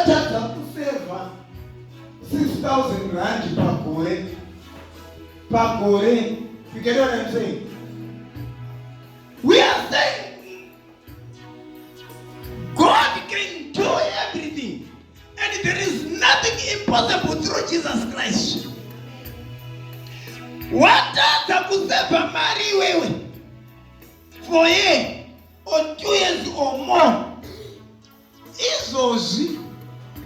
Wakatadza kusevha 6000 rand pagore. Pagore. You get what I'm saying? We are saying God can do everything and there is nothing impossible through Jesus Christ. Watadza kusevha mari iwewe for year or 2 years or more. Izvozvi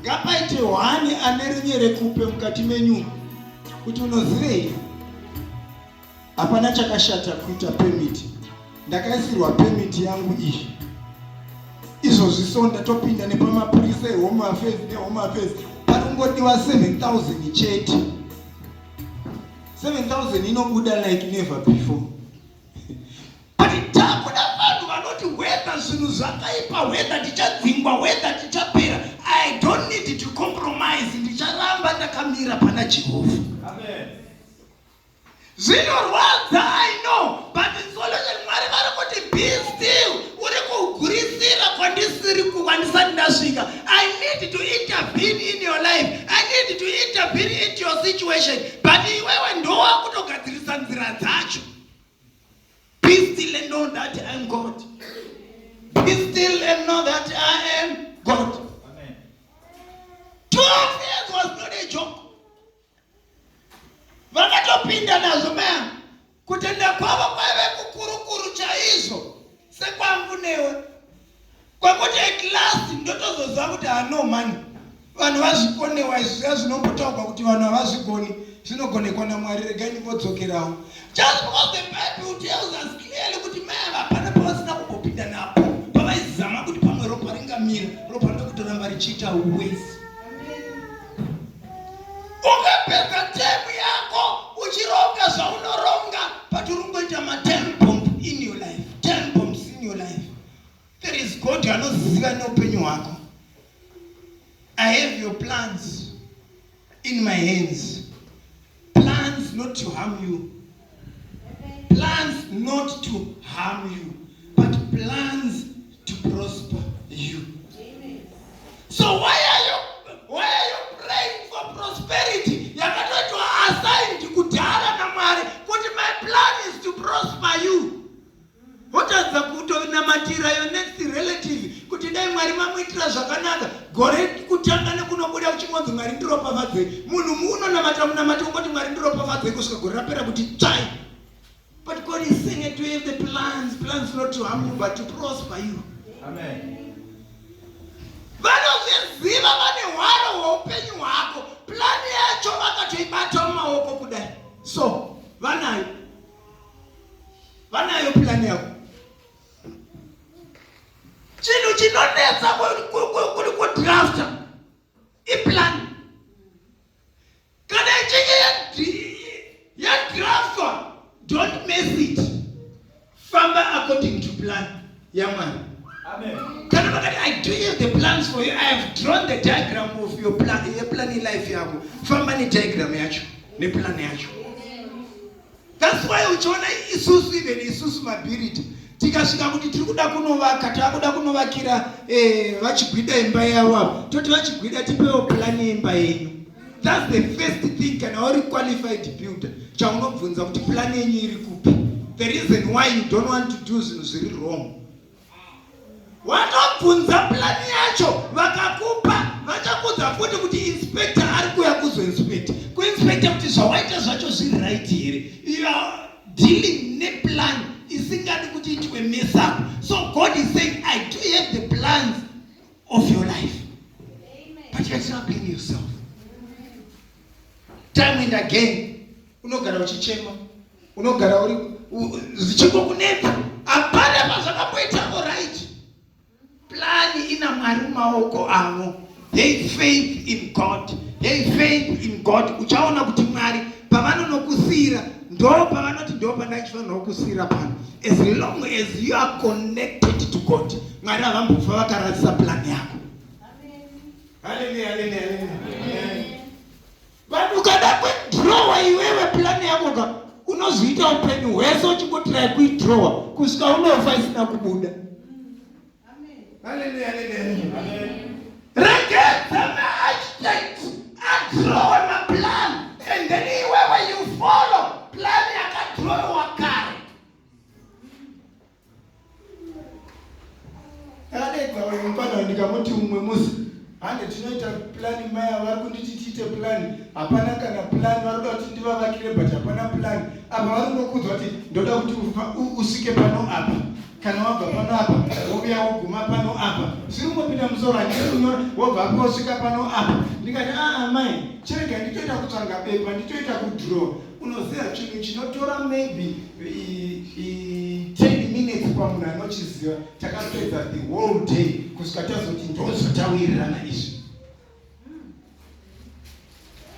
ngapaite hwani ane runyerekupe mukati menyu kuti unozivei? Hapana chakashata kuita permit. Ndakaisirwa permit yangu iyi. Izvozvi so ndatopinda nepamapurisa eHome Affairs neHome Affairs parikungodiwa 7000 chete. 7000 inobuda like never before. But takuda vanhu vanoti whether zvinhu zvakaipa, whether tichadzingwa, whether tichapera, I don't need to compromise. Ndicharamba ndakamira pana Jehovha. Amen. Zvinorwadza, I know, but solution, Mwari vari kuti be still. Uri kugurisira kwandisiri, kwandisati ndasvika. I need to intervene in your life, I need to intervene into your situation, but iwewe ndowakutogadzirisa nzira dzacho. Be still and know that I am God. Be still and know that I am God. Amen. 12 years was not a joke. Vakatopinda nazvo maya. Kutenda kwavo kwaive kukurukuru chaizvo, sekwangu newe, kwekuti at last ndotozoziva kuti hano mani vanhu vazvikonewa. Izvi zviya zvinombotaurwa kuti vanhu havazvigoni, zvinogonekwa naMwari. Regai ndimbodzokerawo, just because the Bible tells us clearly kuti mai ava hapana pavasina kumbopinda napo pavaizama kuti pamwe ropa ringamira, ropa ndokutoramba richiita wese. Ungapedza term yako uchironga zvaunoronga, but uri kungoita matime bomb in your life, time bombs in your life. There is God anoziva neupenyu hwako. I have your plans in my hands, plans not to harm you, plans not to harm you, but plans to prosper you. So why are you praying for prosperity yakatoitwa assigned kudhara naMwari kuti my plan is to prosper you? Wotadza kutonamatira your next relative kuti dai Mwari mamuitira zvakanaka. Gore kutanga nekunobuda kuchingonzi Mwari ndiropafadzei. Munhu muunonamata munamati ungoti Mwari ndiropafadzei kusvika gore rapera kuti tsvai. But God is saying to have the plans, plans not to harm you but to prosper you. Amen. Vanozviziva, vane hwaro hweupenyu hwako. Plan yacho vakatoibata mumaoko kudai, so vanayo, vanayo plan yako. Chinhu chinonetsa kuri kudrafta iplan. Kana ichinge yadraftwa, don't mess it. Famba according to plan yaMwari. Amen. Kana vakati I do have the plans for you, I have drawn the diagram of your plan, yeplan yelife yako, famba nediagram yacho, neplan yacho. That's why uchiona isusu, even isusu mabhiridha, tikasvika kuti tiri kuda kunovaka, taakuda kunovakira vachigwida imba yavo avo, toti vachigwida tipewo plan yeimba yenyu. That's the first thing kana uri qualified builder chaunobvunza kuti plan yenyu iri kupi. The reason why you don't want to do zvinhu zviri wrong, watobvunza plan yacho, vakakupa, vachakudza futi kuti inspector ari kuuya kuzoinspecta, kuinspecta kuti zvawaita zvacho zviri right here. You are dealing neplan isingadi kuti itwe mess up. So God is saying, I do have the plans of your life, but you are troubling yourself time and again. Unogara uchichema, unogara uri zvichingokunetsa, hapana pazvakamboita. Alright, plan ina Mwari mumaoko avo. Have faith in God, have faith in God. Uchaona kuti Mwari pavanonokusiyira ndo pavanoti ndo pandachifanirwa kusiyira pano. As long as you are connected to God, Mwari havambofa vakarasisa plan yako. Haleluya, haleluya, haleluya. But ukada kuidrowa iwewe plan yako ka, unozoita upenyu hwese uchingotry kuidrowa kusvika unofa isina kubuda. Haleluya, haleluya. Regedza. architect adrowe maplan and then iwewe you follow plan yakadrowewa kare. Ndakadaidza uyu mupfana ndikamuti umwe musi hande tinoita plan mai ava vari kunditi tiite plan hapana kana plan vari kuda kuti ndivavakire but hapana plan apa vari kungokuudzwa kuti ndoda kuti usvike pano apa kana wabva pano apa wouya woguma pano apa zviri kungopinda musoro handiri kunyora wobva apo wosvika pano apa ndikati aa mai chirega nditoita kutsvaga bepa nditoita kudraw Unoziva chinhu chinotora maybe 10 minutes pamunhu anochiziva takapedza the whole day kusvika tazoti ndozvatawirirana izvi.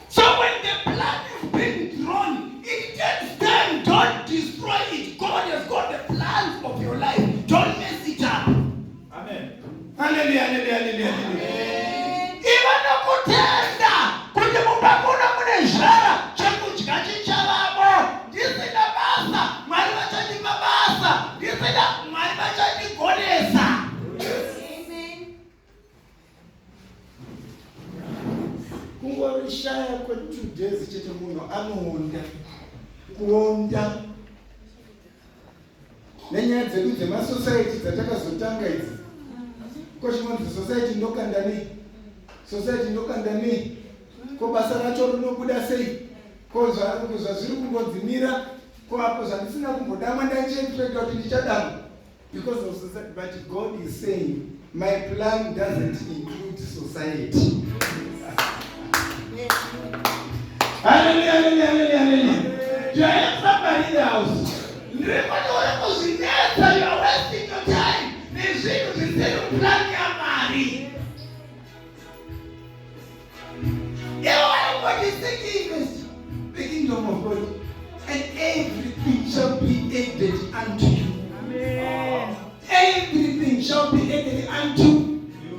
So when the plan is being drawn, it takes time. Don't destroy it. God has got the plans of your life. Don't mess it up. Amen. Hallelujah, hallelujah, hallelujah, hallelujah. Iva nokutenda kuti mumba muno mune zhara chekudya chichavamo. Ndisina basa, Mwari vachandipa basa. Ndisina, Mwari vachandigonesa. Kungorishaya kwe 2 days chete munhu anoonda. Kuonda. Nenyaya dzedu dzemasociety dzatakazotanga idzi. Ko chinonzi society ndokanda nei? Society ndokanda nei? Ko basa racho rinobuda sei? Ko zvazviri kungonzi mira? Ko apo zvandisina kumbodamwa ndaichiexpecta kuti ndichadamwa because of society. But God is saying my plan doesn't include society. Hallelujah, hallelujah, hallelujah, hallelujah. Do I have somebody in the house? Ndiri kuti uri kuzvinetsa, you are wasting your time nezvinhu zvisiri plan yaMwari. Iwe vari kungoti seek ye first the kingdom of God and everything shall be added unto you. Amen. Everything shall be added unto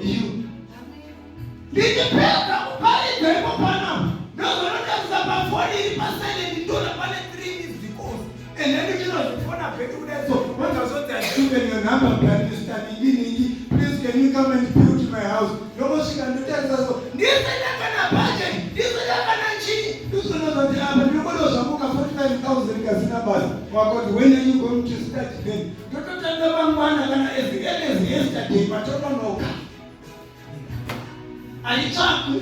you. Ndichipedza kuparidza ipo panapa ndozonotarisa pafoni iri pasilent ndoona pane 3 missed calls and then ndichinozifona back kudai so wanza zvonzi I've given your number by Mr. Ningi Ningi, please can you come and build my house? Ndongosvika ndotarisa so ndisina kana budget, ndisina kana chii, ndizonozva kuti apa ndinogoda zvamuka 45,000 kasina basa wakoti when are you going to start then? Ndototanga mangwana kana as early as yesterday matononoka. Haitsvakwi,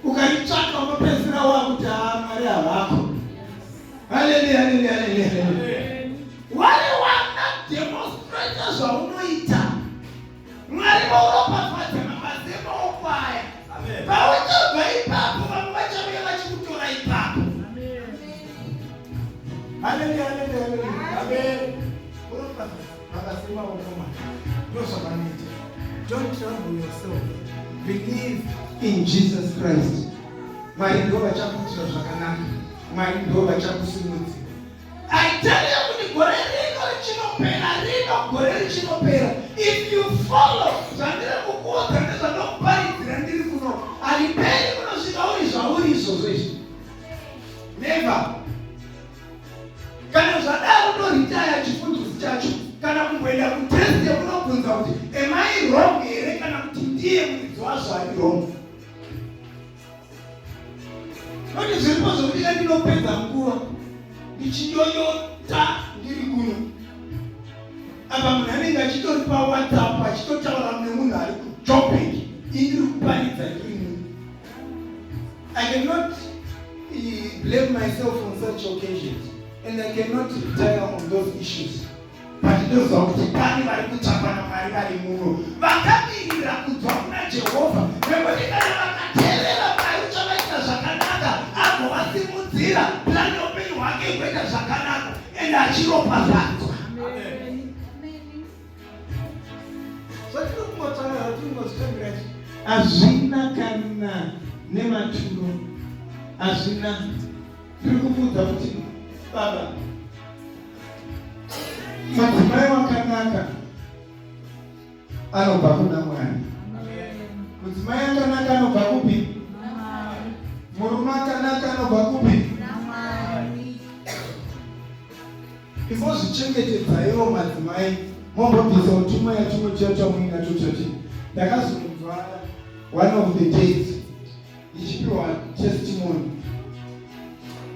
ukaitsvaka unopedzisira wakuti haa Mwari havako. Haleluya, haleluya, haleluya, haleluya. Wari wana demonstrate zvaunoita. Mwari voropafadza mabasa emaoko aya. Amen. Pauchabva ipapo vamwe vachauya vachikutora ipapo. Haleluya, haleluya, haleluya. Amen. Uropafadza mabasa emaoko Mwari. Ndozvavanoita. Don't trouble yourself. Believe in Jesus Christ. Mwari ndo vachakuitira zvakanaka. Mwari ndo vachakusimudzira. I tell you kuti gore rino richinopera, rino gore richinopera, if you follow zvandiri kukuudza nezvandokuparidzira ndiri kuno, hariperi kunosvika uri zvauri izvozvo izvi. Never. Kana zvadaro ndoritaya chifundisi chacho kana kumboenda kutest yekunobvunza kuti am I wrong here kana kuti ndiye muridzi wazvo ari wrong. Noti zviripo zvokuti ndinopedza nguva ndichiyoyota ndiri kuno. Apa munhu anenge achitori paWhatsApp achitotaura nemunhu ari kuJoburg, ini ndiri kuparidza ndiri muno. I cannot blame myself on such occasions and I cannot retire on those issues. But ndinoziva kuti pane vari kutsvakwa naMwari vari muno vakamirira kunzwa kuna Jehovha, nekuti kana vakateerera Mwari uchavaita zvakanaka, agovasimudzira plani yeupenyu hwake igoita zvakanaka and achiropafadzwa. Amen. Zvatiri kungotsvaka, zvatiri kungozvitambira izvi hazvina kana nematuro, hazvina. Ndiri kukuudza kuti baba, madzimai wakanaka anobva kuna Mwari. Mudzimai akanaka anobva kupi? Murume akanaka anobva kupi? Imbozvichengetedzaiwo madzimai, mombobvisa utumwa yatumwe tuya twamuinacho choti ndakazonzwa one of the days. Ndichipiwa testimony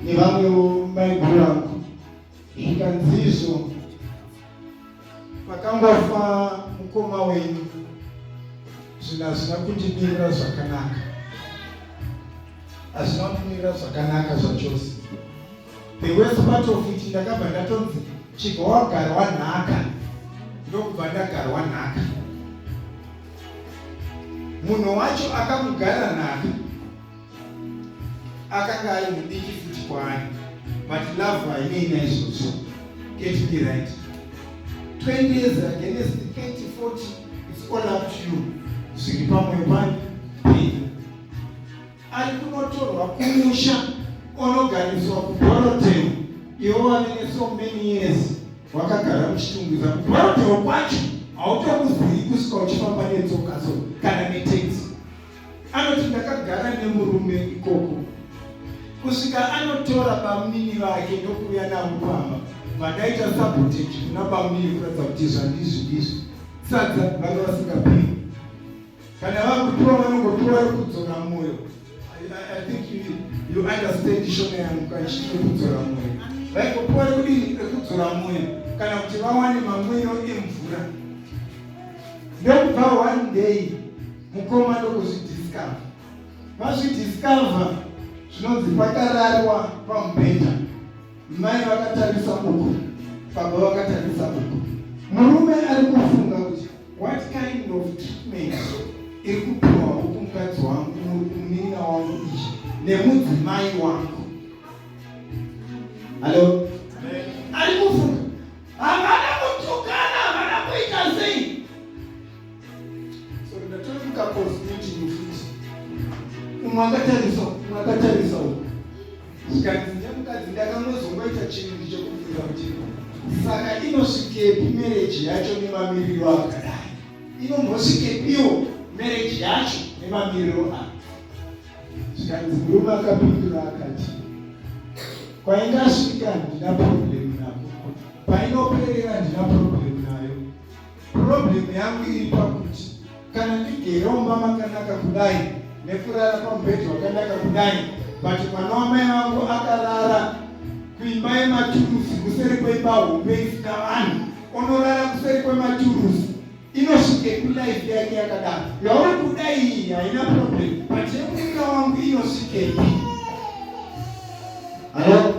nevamwewo maiguru vangu, zvikanzi izvo pakangofa mukoma wenyu, zvinhu hazvina kundimirira zvakanaka, hazvina kundimirira zvakanaka zvachose. The worst part of it, ndakabva ndatonzi, "Chibva wagarwa nhaka." Ndokubva ndagarwa nhaka. Munhu wacho akamugara nhaka akanga ari mudiki futi kwaari, but love hainei naizvozvo. Get me right, 20 years against 30, 40, it's all up to you. Zviri pamwoyo pani penyu. Ari kunotorwa kumusha, onogariswa kuBorrowdale. Iwo wave neso many years wakagara muChitungwiza. KuBorrowdale kwacho hautokuzivi kusvika uchifamba netsoka so kana netaxi. Anoti, "Ndakagara nemurume ikoko kusvika anotora bamunini vake ndokuuya navo pamba. Vandaita sabotage kuna bamunini kuratidza kuti zvandizvi ndizvi." Sadza vanga vasingapiwi, kana vakupiwa vanongopiwa rekudzora mwoyo. I think you understand shona yangu kana chiti rekudzora mwoyo. Vaingopiwa rekudini? Rekudzora mwoyo, kana kuti vawane mamwiro emvura. Ndokubva one day mukoma ndokuzvidiscover. Vazvidiscover, zvinonzi pakararwa pamubhedha, mai vakatarisa uku, baba vakatarisa uku. Murume ari kufunga kuti, "What kind of treatment iri kupiwawo kumukadzi wangu, munin'ina wangu izvi nemudzimai wangu?" Hallo, ari kufunga. Havana kutukana, havana kuita sei. So ndatori mucouples meeting futi, umwe akatarisa, umwe akatarisa uku. Zvikanzi nemukadzi, "Ndakamozongoita chinhu chekubvunza kuti, saka inosvikepi marriage yacho nemamiriro akadai? Inombosvikepiwo marriage yacho nemamiriro aya?" Zvikanzi murume akapindura akati, "Kwaingasvika ndina problem nako, painoperera ndina problem nayo. Problem yangu iri pakuti kana ndigere mumba makanaka kudai, nekurara pamubhedhi wakanaka kudai, but mwana wamai vangu akarara kuimba yematurusi, kuseri kweimba hombe isina vanhu, onorara kuseri kwematurusi. Inosvikepi life yake yakadaro? Yauri kuda iyi haina problem, but yemunin'ina wangu inosvikepi?" Hallo,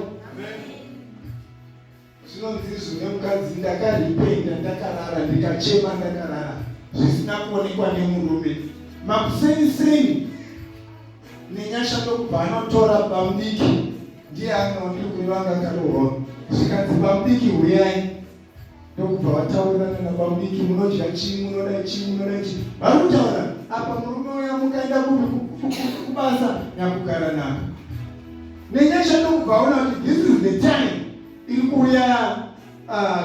zvinonzi izvo nemukadzi, "Ndakaripenda ndakarara, ndikachema ndakarara, zvisina kuonekwa nemurume." Makuseniseni nenyasha ndokubva anotora bamudiki, ndiye anondiri kureva akarohwa. Zvikanzi, "Bamudiki, huyai." Ndokubva vataurirana nabamudiki, "Munodya chii? Munoda chii? Munoda chii?" Vari kutaura apa, murume uya mukaenda kubasa nyakugara nako. Nenyasha ndokubva aona kuti this is the time iri kuuya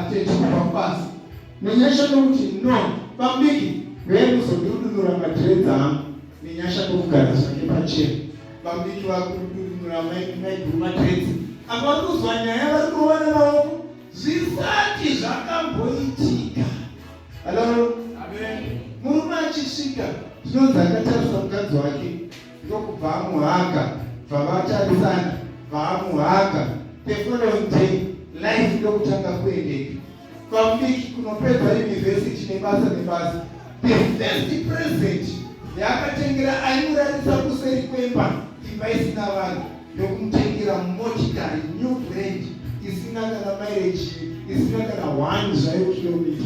tete kubva kubasa. Nenyasha ndokuti, "No, bamudiki, uyai muzondidunura madreads angu." Nenyasha ndokugara zvake pachena, bamudiki vakudunura maiguru madreads. Apa vari kuzwa nyaya, vari kurova namaoko, zvisati zvakamboitika. Hallo, murume achisvika, zvinonzi akatarisa mukadzi wake, ndokubva amuhaga, bva vatarisana, bva amuhaga. The following day life ndokutanga kuendeka. Bamudiki kunopedza university nebasa nebasa. The first present yaakatengera aimurarisa kuseri kwemba, imba isina vanhu, ndokumutengera motikari, new brand, isina kana mileage, isina kana one zvayo kilomita,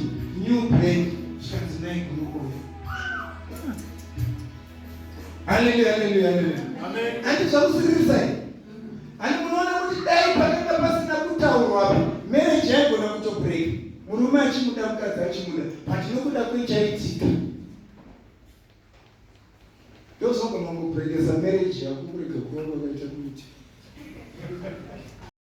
new brand. Zvikanzi naigurukoyo, haleluya, haleluya, haleluya. Handi zvakusiririsai? Hani munoona kuti dai pakanga pasina kutaurwa, marriage yaigona kutobreak, murume achimuda, mukadzi achimuda, but nokuda kwechaitika, ndozogona kungobrekesa marriage yako, kurega kuva kwakaita kuita.